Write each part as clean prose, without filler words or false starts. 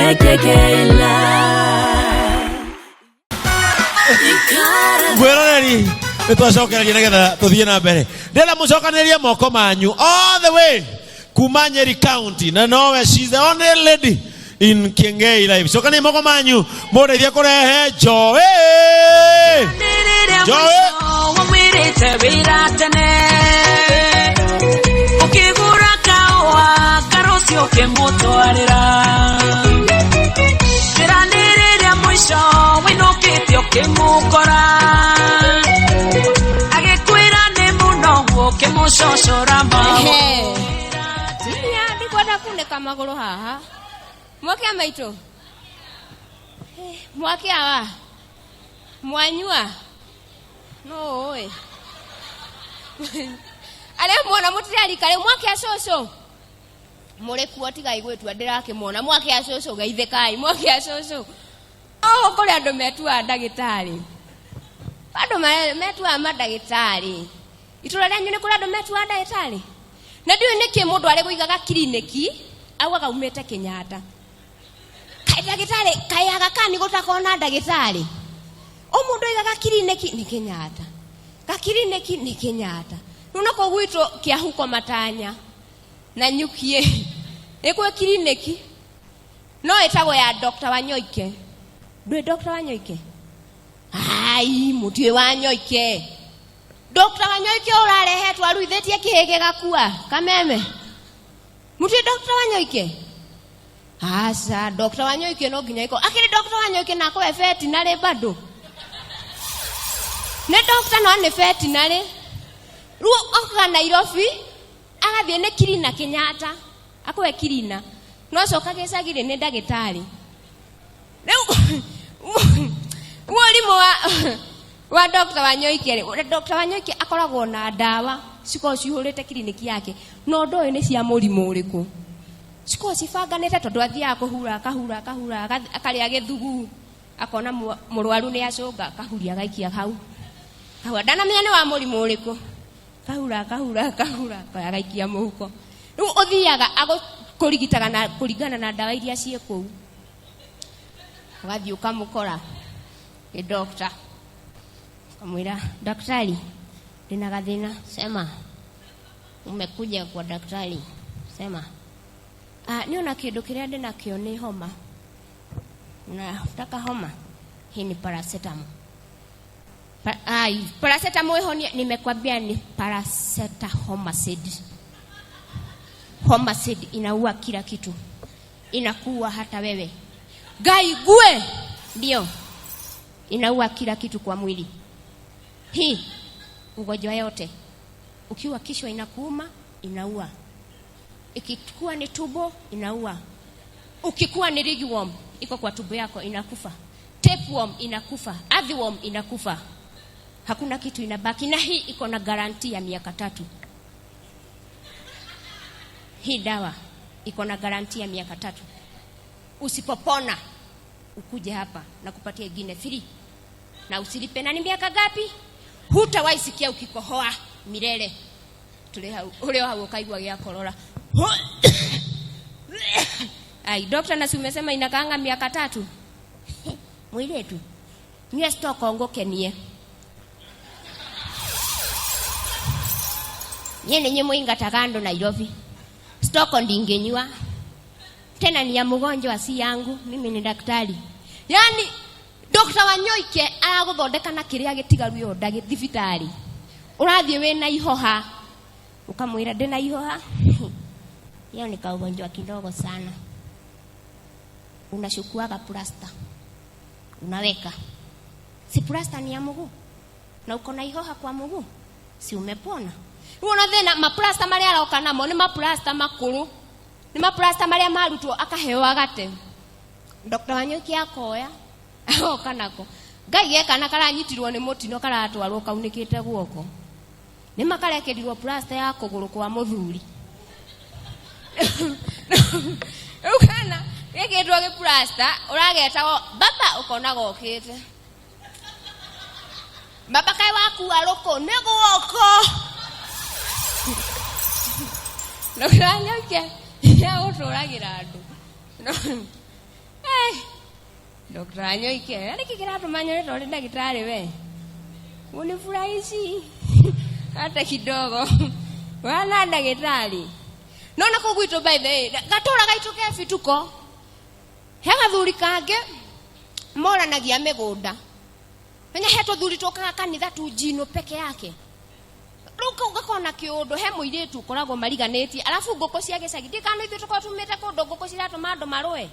KKK Mwĩroreri, nĩ twacokereria nĩgetha tũthiĩ na mbere. Ndĩrenda mũcokanĩrĩrie moko manyu all the way kuma Nyeri County, na nowe, she's the only lady in Kiengei Live. Cokania moko manyu mũndeithie kũrehe Joy. Joy. Wamwĩrĩte wĩra tene ũkĩgũra kaũa karũciũ ũkĩmũtwarĩra wĩra nĩ rĩrĩa mũico wĩinũkĩte ũkĩmũkora agĩkwĩra nĩ mũnogu ũkĩmũcocora magũrũ. Tumia ndikwenda kunĩka magũrũ haha. Mwake maitũ. Mwake awa. Mwanyua. No ũĩ. Arĩa muona mũtirarika rĩu mwake a cũcũ. Mũrĩ kuo tigai gwĩtua ndĩrakĩmuona. Mwake a cũcũ geithĩkai. Mwake a cũcũ. Oh, kũrĩ andũ metuaga ndagĩtarĩ. Andũ metuaga mandagĩtarĩ. Itũra rĩanyu nĩ kũrĩ andũ metuaga ndagĩtarĩ? Na ndiũĩ nĩkĩ mũndũ arĩ gũigaga kiriniki augaga aumĩte Kenyatta. Kaĩ ndagĩtarĩ, kaĩ Aga Khan gũtakoragwo na ndagĩtarĩ? O mũndũ aigaga kiriniki nĩ Kenyatta. Gakiriniki nĩ Kenyatta. Rĩu nako gwitũ Kĩahuko Matanya na Nyukiĩ nĩ kwĩ kiriniki no ĩtagwo ya Dr. Wanyoike. Ndũĩ Dr. Wanyoike? Ai, mũtiũĩ Wanyoike. Dr. Wanyoike ũrarehetwo aruithĩtie kĩhĩ gĩgakua kameme. Mũtiũĩ Dr. Wanyoike? Aca, Dr. Wanyoike no nginya iko. Akĩrĩ Dr. Wanyoike na akorwo e veterinary bado. Nĩ doctor no nĩ veterinary. Rĩu okaga Nairobi agathiĩ nĩ Kirina Kenyatta. Akũhe Kirina. No acoka gĩcagi-rĩ nĩ ndagĩtarĩ. Rĩu mũrimũ wa Dr. Wanyoike rĩ, Dr. Wanyoike akoragwo na ndawa cikoragwo cihũrĩte kiriniki yake, no ũndũ ũyũ nĩ cia mũrimũ ũrĩkũ? Cikoragwo cibanganĩte tondũ athiaga kũhura akahura akahura akarĩa gĩthugu akona mũrwaru nĩ acũnga akahuria agaikia hau. Kahura ndanamenya nĩ wa mũrimũ ũrĩkũ. Kahura akahura akahura akoya agaikia mũhuko. Rĩu ũthiaga agũkũrigitaga na kũringana na ndawa iria ciĩ kũu. Ũgathiĩ ũkamũkora nĩ doctor. Ũkamwĩra, daktari, ndĩna gathĩna. Sema, umekuja kwa daktari. Sema, ah, niĩ ona kĩndũ kĩrĩa ndĩnakĩo nĩ homa. Unataka homa? Hii ni paracetamol. Ai, paracetamol ihonia, nimekwambia ni paracetamol. Homacid inaua kila kitu. Inakuua hata wewe. Ngai gue! Ndio. Inaua kila kitu kwa mwili. Hii ugonjwa yote. Ukiwa kichwa inakuuma, inaua. Ikikuwa ni tumbo, inaua. Ukikuwa ni ringworm, iko kwa tumbo yako inakufa. Tapeworm inakufa, earthworm inakufa. Hakuna kitu inabaki, na hii iko na guarantee ya miaka 3. Hii dawa iko na guarantee ya miaka 3. Usipopona ukuje hapa na kupatia ingine free. Na usilipe. Na ni miaka ngapi? Hutawahi sikia ukikohoa milele. Tuli hau, ule hau ukaigua gya korora. Ai, doctor, na si umesema inakaanga miaka 3? Mwiretu. Nyue stock ngokenie. Nyene nye muingataga andu Nairobi. Stock ndingenyua. Tena ni ya mgonjwa si yangu, mimi ni daktari. Yaani Dr. Wanyoike araguthondeka na kiria gitigaru yo ndagĩ thibitarĩ. Ũrathiĩ wĩna ihoha. Ukamwĩra ndĩna ihoha. Hiyo ni kaugonjwa kidogo sana. Unashukuaga plasta. Unaweka. Si plasta ni ya mguu? Na uko na ihoha kwa mguu? Si umepona? Rĩu ona thĩna maplasta marĩa aroka namo nĩ maplasta makũrũ. Nĩ maplasta marĩa marutwo akaheo agate. Dr. Wanyoike akoya agoka nako. Ngai geka na karanyitirwo nĩ mũtino karatwarwo kaunĩkĩte guoko. Nĩ makarekerirwo plasta ya kũgũrũ kwa mũthuri. Rĩu kana gĩkĩtwo gĩplasta ũragetagwo baba ũkona gokĩte. Baba kaĩ wakua rũkũ nĩ guoko. Dr. Wanyoike nĩagũtũragĩra andũ. Dr. Anyoike, nĩkĩ kĩratũma nyone ta ũrĩ ndagĩtarĩ we? Unifurahishi hata kidogo. Wana ndagĩtarĩ. Nona kũu gwitũ, by the way, gatũra gaitũ ke bituko. He gathuri kangĩ moranagia mĩgũnda. Menya he tũthuri tũkaga kanitha tu njino peke yake. Rĩu kau gakorwo na kĩũndũ, he mũirĩtu ũkoragwo mariganĩtie, arabu ngũkũ cia gĩcagi, ndikana ithuĩ tũkorwo tumĩte kũndũ ngũkũ ciratũma andũ marũe.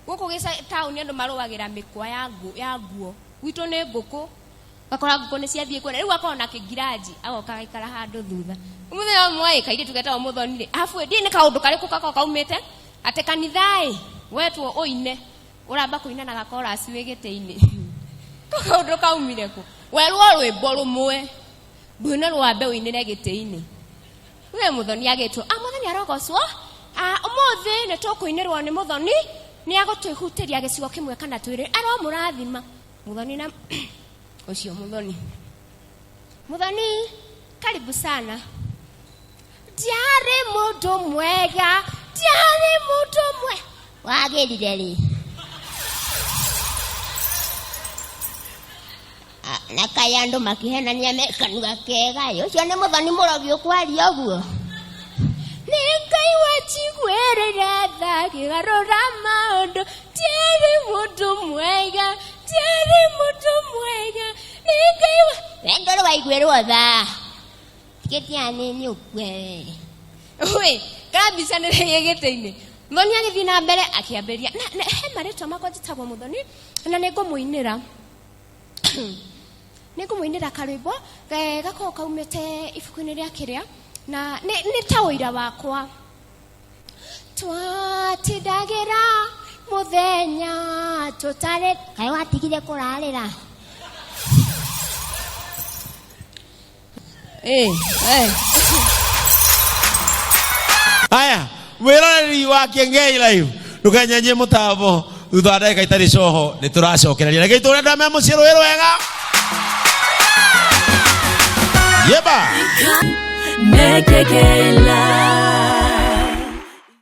Gũkũ taũni andũ marũagĩra mĩkwa ya nguo, gwitũ nĩ ngũkũ. Gakora ngũkũ nĩ ciathiĩ kwenda, rĩu akorwo na kĩngiraji, agoka agaikara handũ thutha. Mũthenya ũmwe ĩ, kairĩtu getagwo Mũthoni rĩ, arabu ĩ, ndiũĩ nĩ kaũndũ karĩkũ gakoragwo kaumĩte atĩ kanitha ĩ, wetwo ũine, ũramba kũina na gakorasi wĩ gĩtĩ-inĩ. Kau kaũndũ kaumire kũ? Werwo rwĩmbo rũmwe, ndwĩna rwambe ũinĩre gĩtĩ-inĩ. We Mũthoni agĩtwo, ah, Mũthoni arogocwo, ah, ũmũthĩ nĩ tũkũinĩrwo nĩ Mũthoni, nĩ agũtwĩhutĩria gĩcigo kĩmwe kana twĩrĩ, aromũrathima. Mũthoni na ũcio Mũthoni. Mũthoni, karibu sana. Ndiarĩ mũndũ mwega, ndiarĩ mũndũ mwega. Wagĩrire rĩ? Ah, na kaĩ andũ makĩhenania me kanua kega ĩ, ũcio nĩ Mũthoni mũrogi ũkwaria ũguo. Nĩ Ngai wanjiguĩrĩire tha akĩgarũra maũndũ, ndiarĩ mũndũ mwega, ndiarĩ mũndũ mwega, nĩ Ngai wa. We ndũrĩ waiguĩrwo tha, tikĩtia nini ũkue. Wĩ, kambica nĩ rĩ gĩtĩ-inĩ. Mũthoni agĩthiĩ na mbere akĩambĩrĩria na he marĩtwa makwa njĩtagwo Mũthoni na nĩ ngũmũinĩra. Nĩ ngũmũinĩra karwĩmbo gakoragwo kaumĩte ibuku-inĩ rĩa kĩrĩa na nĩ ta ũira wakwa. Twatindagĩra mũthenya tũtarĩ. Kaĩ watigire kũrarĩra? Eh, eh. Haya, mwĩroreri wa Kĩengei Live, ndũkenyenye mũtambo, thutha wa ndagĩka itarĩ coho nĩ tũracokereria. Reke itũre andũ a me mũciĩ rũĩ rwega. Yeba. Nekekela.